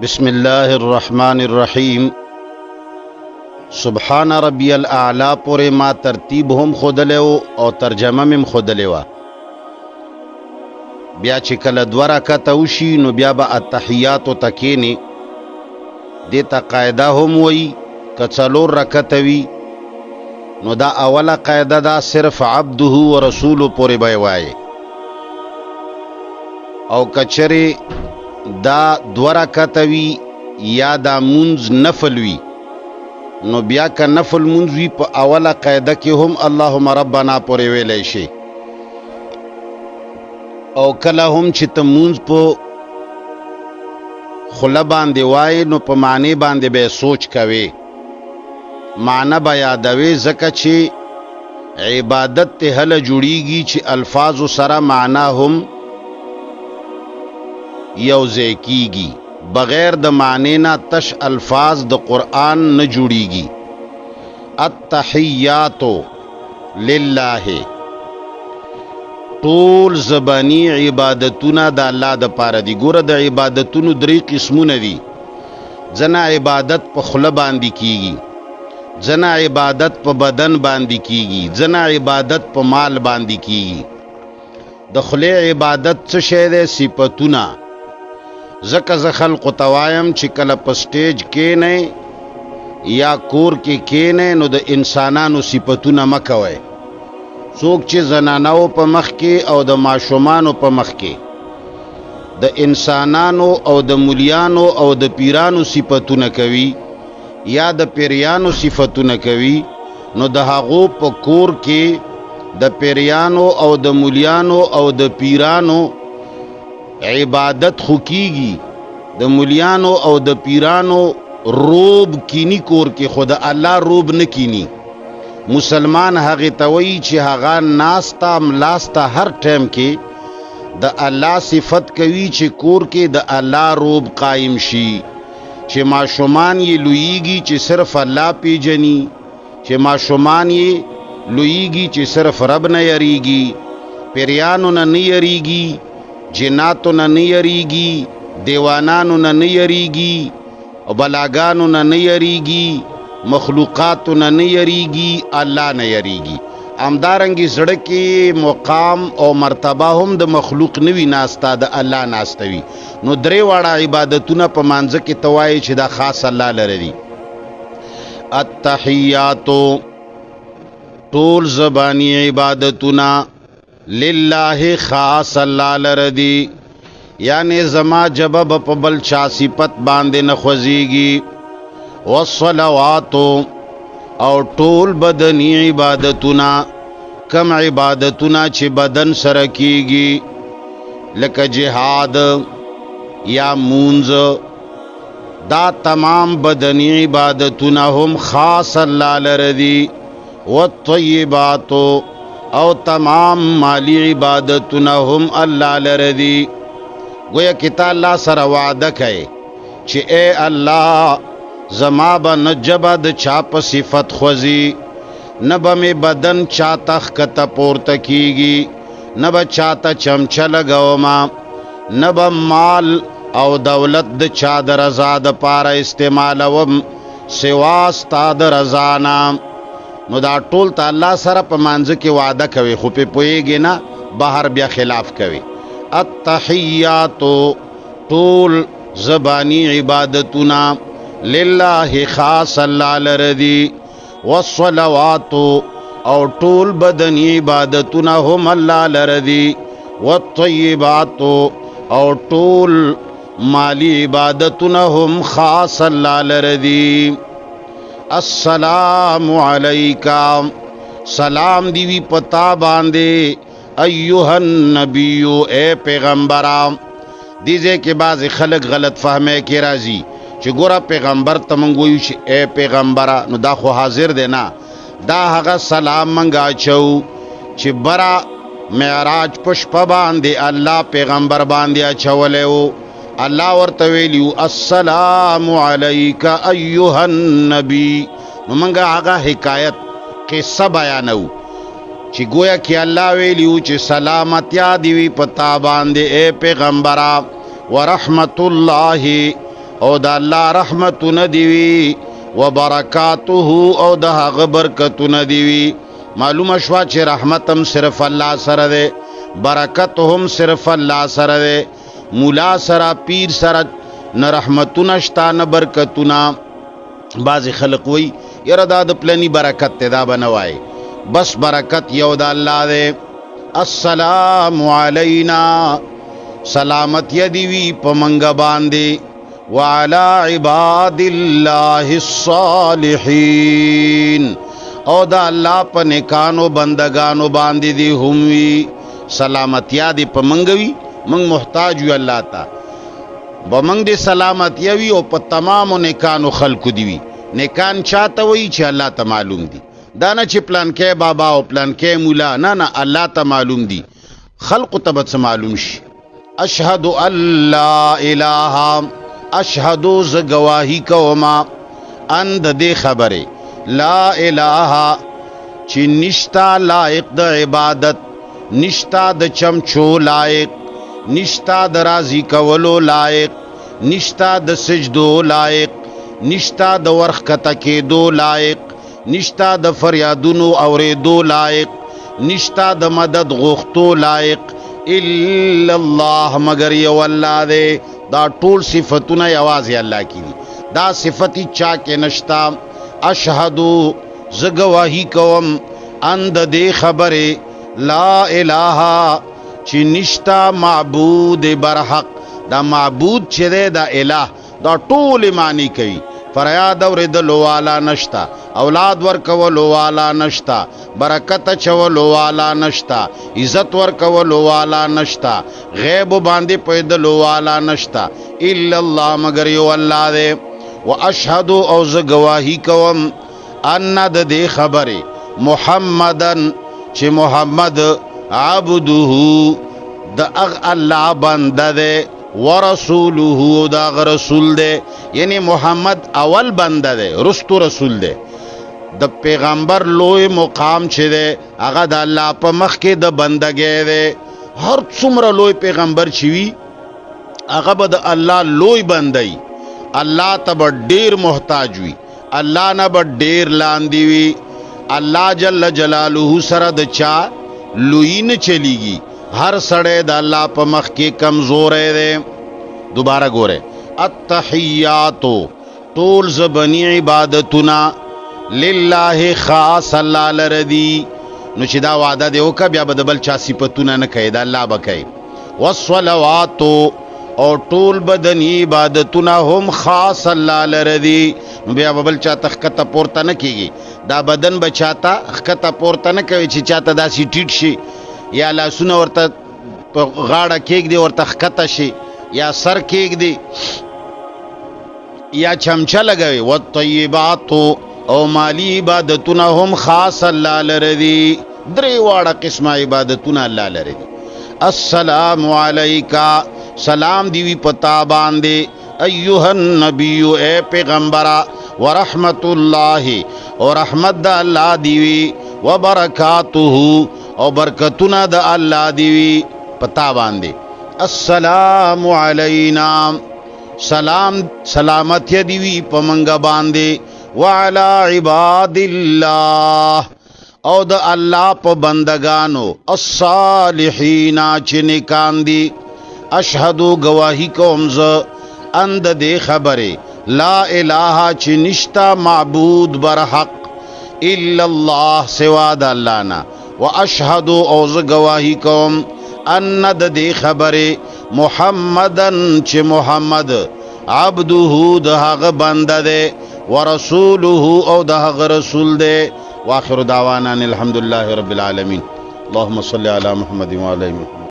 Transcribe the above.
بسم الله الرحمن الرحیم. سبحان ربی الاعلی پورې ما ترتیب هم ښودلی او ترجمه مې هم ښودلې وه. بیا چې کله دوه رکعته وشي نو بیا به التحیاتو ته کښېنې. دې ته قاعده هم وایي. که څلور رکعته وي نو دا اوله قاعده ده، صرف عبده و رسوله پورې به یې وایې، او که چېرې دا دوه رکعته وي یا دا مونځ نفل وي نو بیا که نفل مونځ وي په اوله قاعده کې هم اللهم ربنا پورې ویلی شي. او کله هم چې ته مونځ په خوله باندې وایې نو په معنی باندې به سوچ کوې، معنی به یادوې، ځکه چې عبادت ته هله جوړیږي چې الفاظو سره معنا هم یو ځای کیږي. بغیر د معنی نه تش الفاظ د قرآن نه جوړیږي. التحیات لله، ټول زبانی عبادتونه د الله د پاره دي. ګوره د عبادتونو درې قسمونه دي. ځنه عبادت په خوله باندې کیږي، ځنه عبادت په بدن باندې کیږي، ځنه عبادت په مال باندې کیږي. د خولې عبادت څه شی دی؟ صفتونه. ځکه زه خلقو ته وایم چې کله په سټیج کښېنئ یا کور کې کښېنئ نو د انسانانو صفتونه مه کوئ. څوک چې زنانو په مخ کې او د ماشومانو په مخ کې د انسانانو او د ملیانو او د پیرانو صفتونه کوي یا د پیریانو صفتونه کوي نو د هغو په کور کې د پیریانو او د ملیانو او د پیرانو عبادت خو کیږي، د ملیانو او د پیرانو روب کینی کور کې، خو د الله روب نه کینی. مسلمان هغه ته وایي چې هغه ناسته ملاسته هر ټایم کې د الله صفت کوي چې کور کې د الله روب قایم شي، چې ماشومان یې لویږي چې صرف الله پیژني، چې ماشومان یې لویږي چې صرف رب نه یریږي، پیریانو نه نه یریږي، جناتو نه نه یریږي، دیوانانو نه نه یریږي، او بلاګانو نه نه یریږي، مخلوقاتو نه نه یریږي، الله نه یریږي. همدارنګې زړه کې مقام او مرتبه هم د مخلوق نه وي ناسته، د الله ناسته وي. نو درې واړه عبادتونه په مانځه کې ته وایې چې دا خاص الله لره دي. التحیات ټول زبانی عبادتونه لله خاص الله لره دي، یعنی زما جبه به په بل چا صفت باندې نه خوځېږي. والصلوات او ټول بدني عبادتونه، کم عبادتونه چې بدن سره کیږي لکه جهاد یا مونځ، دا تمام بدني عبادتونه هم خاص الله لره دي. والطیبات او تمام مالی عبادتونه هم الله لره دي. گویا کې تا الله سره وعده کوي چې اے الله زما به نه ژبه د چا په صفت خوځي، نه به مې بدن چاته ښکته پورته کیږي، نه به چاته چمچه لګومه، نه به مال او دولت د چا د رضا دپاره استعمالوم سوا ستا د رضا نه. نو دا ټول ته الله سره په مانځه کې وعده کوي، خو پې پوهېږي نه، بهر بیا خلاف کوي. التحیات ټول زبانی عبادتونه لله خاص الله لره دي. والصلوات او ټول بدني عبادتونه هم الله لره دي. والطیبات او ټول مالی عبادتونه هم خاص الله لره دي. السلام علیکا، سلام دی وی پتا باندې ایها النبی، اے پیغمبرا. دې ځای کې بعضې خلک غلط فهمۍ کې راځي چې ګوره پیغمبر ته موږ وایو چې اے پیغمبره، نو دا خو حاضر دی نه، دا هغه سلام موږ اچوو چې بره معراج په شپه باندې الله پیغمبر باندې اچولی و. الله ورته ویلی السلام علیک ایها النبی. نو موږ هغه حکایت قصه بیانوو چې گویا کې الله ویلی چې سلامتیا دی وي په تا باندې اے پیغمبره، ورحمت الله او د الله رحمتونه دی وي، وبرکاته او د هغه برکتونه دی وي. معلومه شوه چې رحمت هم صرف الله سره دی، برکت هم صرف الله سره دی. مولا سره، پیر سره نه رحمتونه شته نه برکتونه. بعضې خلق وایي یاره دا د پلني برکت دی، دا به نه وایې، بس برکت یو د الله دی. السلام علینا، سلامتیا دی وي په منګ باندې، وعلى عباد الله الصالحین، او د الله په نیکانو بندگانو باندې دی هم وي. سلامتیا دی په منګ وي، منګ محتاج یو الله ته، به منګ دې سلامتیا وي او په تمامو نیکانو خلکو دی وي. نیکان چاته وایي؟ چې الله ته معلوم دي، دا نه چې پلانکی بابا او پلانکی مولا، نه نه، الله ته معلوم دي، خلقو ته به څه معلوم شي. اشهد ان لا اله، اشهد زه ګواهي کوم ان د دې خبرې، لا اله چې نشتا لایق د عبادت، نشتا د چمچو لایق، نشتا د راضي کولو لایق، نشتا د سجدو لایق، نشتا د ورښکته کېدو لایق، نشتا د فریادونو اورېدو لایق، نشتا د مدد غوښتو لایق، الا الله، مگر یو الله دی. دا ټول صفتونه یوازې الله کې دي، دا صفت چا کې نشتا. اشهدو زه ګواهي کوم ان د دې خبرې، لا اله چې نشتا معبود برحق. دا معبود چې دی، دا اله، دا ټول معنی کوي. فریاد اورېدلو والا نشتا، اولاد ورکولو والا نشتا، برکت اچولو والا نشتا، عزت ورکولو والا نشتا، غیب باندې پوهېدلو والا نشتا، الا الله، مگر یو الله دی. واشهد او زه ګواهي کوم ان د دې خبرې، محمدن چې محمد عبده د اغ الله بنده دی، ورسوله دا غ رسول دی. یعنی محمد اول بنده دی، رستو رسول دی. د پیغمبر لوی مقام چې دی هغه د الله په مخ کې د بندګۍ دی. هر څومره لوی پیغمبر چې وي هغه به د الله لوی بنده وي، الله ته به ډیر محتاج وي، الله نه به ډیر لاندې وي. الله جل جلاله سره د چا لوی نه چلیږي، هر سړی د الله په مخ کې کمزوری دی. دوباره ګوره، التحیات ټول زبنی عبادتونه لله خاص الله لره دي. نو چې دا وعده دی وکړه، بیا به د بل چا صفتونه نه کوي، د الله به کوي. والصلوات او ټول بدني عبادتونه هم خاص الله لره دي. نو بیا به بل چا ته ښکته پورته نه کېږي. دا بدن به چاته ښکته پورته نه کوي چې چاته داسې ټیټ شي، یا لاسونه ورته په غاړه کېږدي ورته ښکته شي، یا سر کېږدي، یا چمچه لګوي. والطیبات او مالی عبادتونه هم خاص الله لره دي. درې واړه قسمه عبادتونه الله لره دي. السلام علیکا، سلام دی وي پتا باندې، ایها النبی اے پیغمبرا، ورحمت الله او رحمت د الله دی وي، وبرکاته او برکتونه د الله دی وي پتا باندې. السلام علینا، سلام سلامتی دی وي په منګ باندې، وعلى عباد الله او د الله په بندگانو، الصالحین چې نیکان دي. اشهدو گواهی کوم زه ان د دې خبرې، لا اله چې نشتا معبود برحق الا الله سوا د الله نه. واشهد او زه گواهی کوم ان د دې خبرې، محمدن چې محمد عبده د هغه بنده دی، ورسوله او د هغه رسول دی. واخر دعوانا ان الحمد لله رب العالمین. اللهم صل علی محمد وعلى محمد.